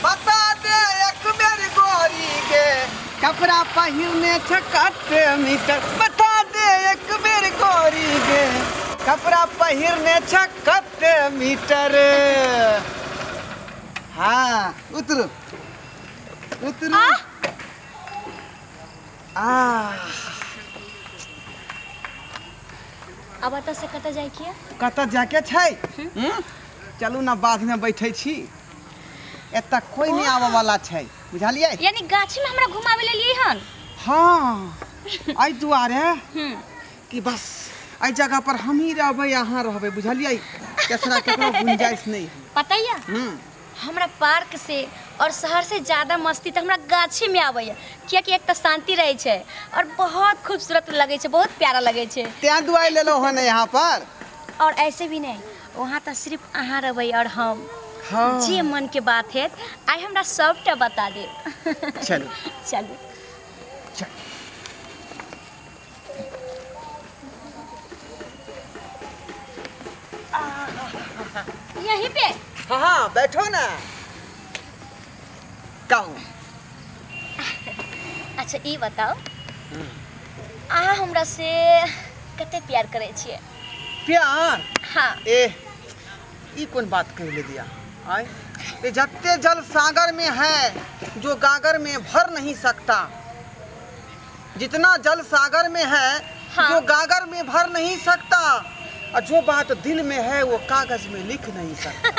बता दे एक बेर गोरी गे, कपड़ा पहिरने छ कते मीटर, बता दे एक बेर गोरी गे, कपड़ा पहिरने छ कते मीटर। हाँ उतरू उतरू। आ अब एतऽ से कतऽ जाय के? कतऽ जाके छै? चलू ना बाध में बैठे छी, एतऽ कोई नहीं आवे वाला छै, बुझलियै? यानी गाछी में हमरा घुमावे लेलियै हन? हाँ, एहि दुआरे कि बस एहि जगह पर हम ही रहबै, अहाँ रहबै, बुझलियै? तेसरा केकरो गुंजाइश नहीं। पता या हमरा पार्क से और शहर से ज़्यादा मस्ती तो हमरा गाछी में आबैया, कियाकि एक तो शांति रहे छै और बहुत खूबसूरत लगे छै, बहुत प्यारा लगे छै। तें दुआरे लेलहुँ हन यहाँ पर। और ऐसे भी नहीं, वहाँ तो सिर्फ अहाँ रहबै और हम। हाँ। जे मन के बात है आइ हमरा सबटा बता देब। चलू चलू। यहीं पे? हाँ हाँ बैठो ना। कहू। अच्छा ई बताओ, अहाँ हमरा से कते प्यार करै छियै? प्यार? हाँ। ए ई कोन बात कह ले दिया आय? ये जत्ते जल सागर में है जो गागर में भर नहीं सकता, जितना जल सागर में है हाँ। जो गागर में भर नहीं सकता, और जो बात दिल में है वो कागज में लिख नहीं सकता।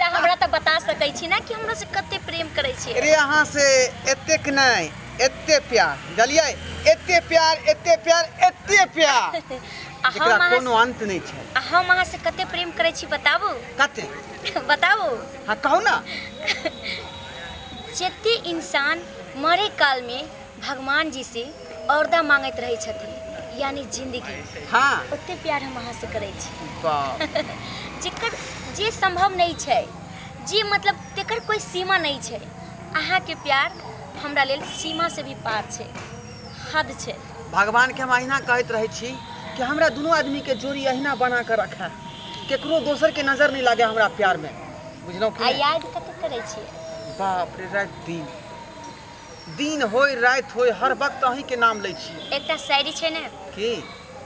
हमरा तो बता सकै छी ना कि हमरा से कते प्रेम करै छी? अरे अहाँ से एतेक नहीं, एते प्यार, बुझलियै? एते प्यार, एते प्यार, एते प्यार, जेकरा कोनो अंत नहीं छै। हम अहाँ से कते प्रेम करै छी बताबू? कते बताबू? हाँ कहू ना। जते इंसान मरे काल में भगवान जी से औरदा मांगैत रहै छथिन, यानी जिंदगी, हाँ, ओते प्यार हम अहाँ से करै छी। जेकर जे संभव नहीं छै, जे मतलब तेकर कोई सीमा नहीं छै, अहाँ के प्यार हमरा लेल सीमा से भी पार छै, हद छै। भगवान के हम अहिना कहैत रहै छी कि हमरा दुनू आदमी के जोड़ी अहिना बना के रखा, केकरो दोसर के नजर नहीं लागे हमरा प्यार में, बुझलहुँ कि? आ याद कते करै छियै? बाप रे, राति दिन दिन होय राति होय हर वक्त अहीं के नाम लै छी। एकटा शायरी छै ने की,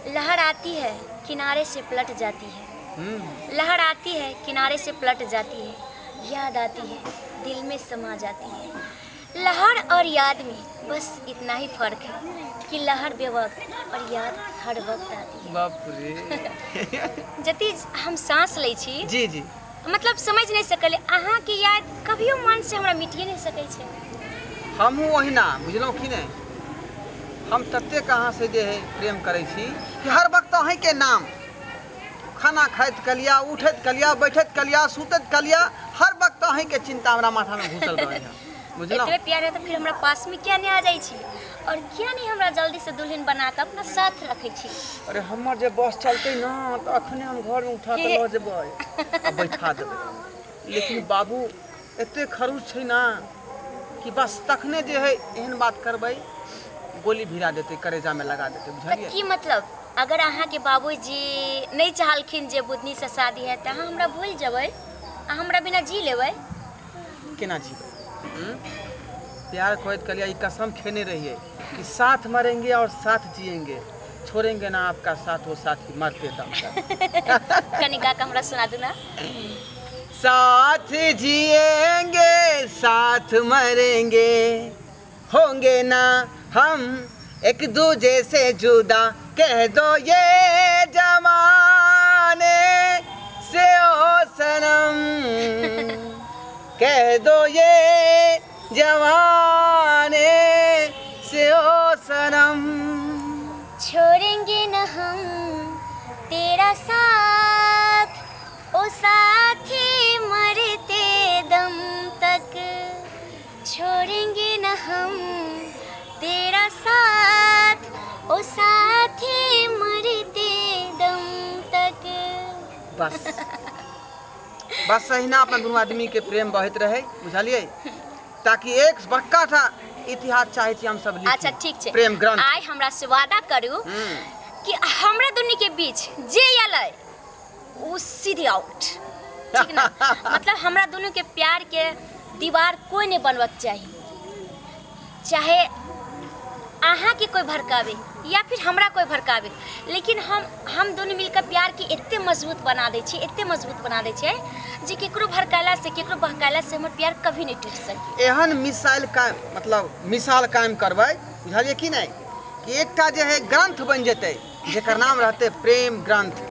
लहर आती है किनारे से पलट जाती है, लहर आती है किनारे से पलट जाती है, याद आती है दिल में समा जाती है। लहर और याद में बस इतना ही फर्क है कि लहर बेवक्त और याद हर वक्त आती है। बाप रे। जति हम सांस लै छी जी जी, मतलब समझ नहीं सकले, अहाँ के याद कभियो मन से हमरा मिटिए नहीं सकै छै। हमहूँ ओहिना, बुझलहुँ कि नहीं? हम ततेक अहाँ से जे है प्रेम करै छी कि हर वक्त अहीं के नाम, खाना खाइत कलिया, उठैत कलिया, बैठैत कलिया, सुतैत कलिया, हर वक्त अहीं के चिंता हमरा माथा में घुसल रहै है, बुझलहुँ? एतबे प्यार है तो फिर हमरा पास में क्या नहीं आ जाइ छी और क्या नहीं हमरा जल्दी से दुल्हन बना के अपना साथ रखै छी? अरे हमर जे बस चलतै ना तो अखने हम घर में उठा के लऽ जेबै आ बैठा देबै, लेकिन बाबू एते खरूश छै ना कि बस तखने जे है एहन बात करबै गोली भिरा देतै, करेजा में लगा देतै, बुझलियै? की मतलब अगर अहाँ के बाबूजी नहीं चाहलखिन जे बुधनी से शादी है तो अहाँ हमरा भूल जेबै, अहाँ हमरा बिना जी लेबै? केना जीबै? प्यार खोद कलिया ई कसम खेने रहिए कि साथ मरेंगे और साथ जिएंगे, छोड़ेंगे ना आपका साथ, वो साथी मरते दम तक। कनी गा के हमरा सुना दू ना। साथ जिएंगे साथ मरेंगे, होंगे ना हम एक दूजे से जुदा, कह दो ये जमाने से ओ सनम, कह दो ये जमाने से ओ सनम, छोड़ेंगे न हम तेरा साथ ओ साथी मरते दम तक, छोड़ेंगे न हम तेरा साथ ओ साथी मरते दम तक। बस बस अहिना अपन दुनू आदमी के प्रेम बहैत रहे, बुझलियै? ताकि एक बड़का सा इतिहास चाहे छी हम सब लिखी। अच्छा ठीक छै, प्रेम ग्रंथ। आइ हमरा से वादा करू कि हमरा दुनू के बीच जे आयल उ सीधे आउट, ठीक ना? मतलब हमरा दुनू के प्यार प्यारके दीवार कोई नहीं बनबक चाही, चाहे अहाँके कोई भड़कावे या फिर हमरा कोई भड़कावे, लेकिन हम दोनों मिलकर प्यार के एते मजबूत बना दै छियै, एते मजबूत बना दै छियै जे केकरो भड़काला से केकरो बहकाला से हमर प्यार कभी नहीं टूट सके। एहन मिसाइल कायम मतलब मिसाल कायम करबै, बुझलियै कि नहि, कि एकटा जे है ग्रंथ बनि जेतै जेकर नाम रहतै प्रेम ग्रंथ।